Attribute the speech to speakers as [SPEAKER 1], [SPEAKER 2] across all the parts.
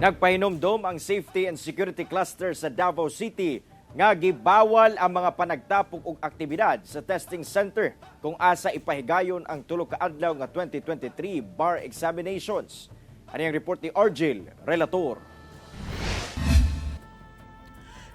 [SPEAKER 1] Nagpahinomdom ang Safety and Security Cluster sa Davao City nga gibawal ang mga panagtapok og aktibidad sa testing center kung asa ipahigayon ang tulo ka adlaw nga 2023 bar examinations. Ani ang report ni Argel Relator.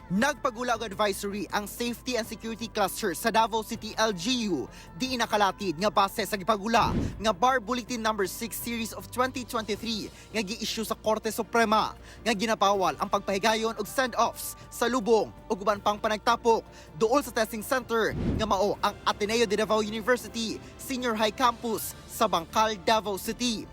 [SPEAKER 2] Nagpagula og advisory ang Safety and Security Cluster sa Davao City LGU di nakalatid nga base sa gipagula nga Bar Bulletin Number 6 Series of 2023 nga gi-issue sa Korte Suprema nga ginabawal ang pagpahigayon og send-offs sa lubong ug uban pang panagtapok duol sa testing center nga mao ang Ateneo de Davao University Senior High Campus sa Bangkal, Davao City.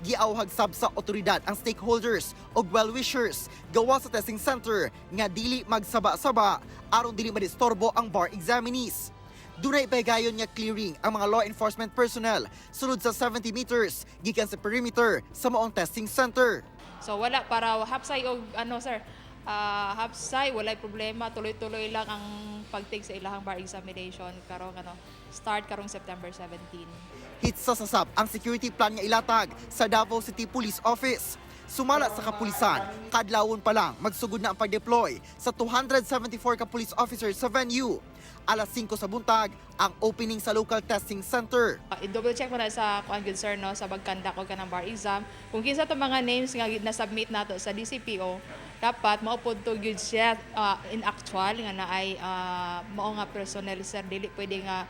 [SPEAKER 2] Giawhag sab sa otoridad ang stakeholders ug well-wishers gawa sa testing center nga dili magsaba-saba aron dili madisturbo ang bar examinees. Dunay ipahigayon nga clearing ang mga law enforcement personnel sulod sa 70 meters gikan sa perimeter sa maong testing center.
[SPEAKER 3] So wala para hapsay og ano, sir, hapsay walay problema, tuloy-tuloy lang ang pag-take sa ilahang bar examination karong ano, start karong September 17.
[SPEAKER 2] Hitsa sa sab ang security plan nga ilatag sa Davao City Police Office. Sumala sa kapulisan, kadlawon pa lang magsugod na ang pag-deploy sa 274 ka police officers sa venue. Alas 5 sa buntag ang opening sa local testing center.
[SPEAKER 3] I-double check mo na sa kuan gyud, sir, no, sa pag-conduct og kanang bar exam kung kinsa to mga names nga na-submit nato sa DCPO, dapat mao pod to gyud siya in actual nga naay mao nga personnel, sir. Dili pwede nga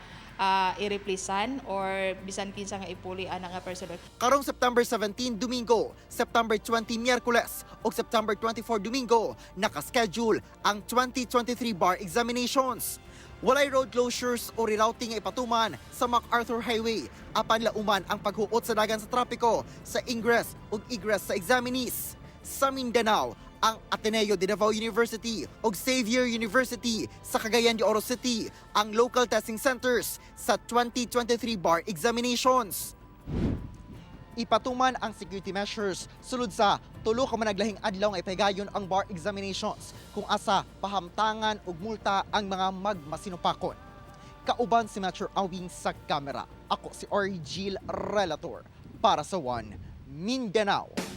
[SPEAKER 3] i-replacean or bisan kinsa nga ipuli ana nga personnel.
[SPEAKER 2] Karong September 17, Domingo, September 20, Miyerkules ug September 24, Domingo nakaschedule ang 2023 bar examinations. Walay road closures o rerouting nga ipatuman sa MacArthur Highway apan lauman ang paghuot sa dagan sa trapiko sa ingress ug egress sa examinees. Sa Mindanao, ang Ateneo de Davao University ug Xavier University sa Cagayan de Oro City ang local testing centers sa 2023 bar examinations. Ipatuman ang security measures sulod sa tulo ka managlahing adlaw nga ipahigayon ang bar examinations kung asa pahamtangan ug multa ang mga magmasinupakon. Kauban si Metro Awing sa kamera. Ako si Orgil Relator para sa One Mindanao.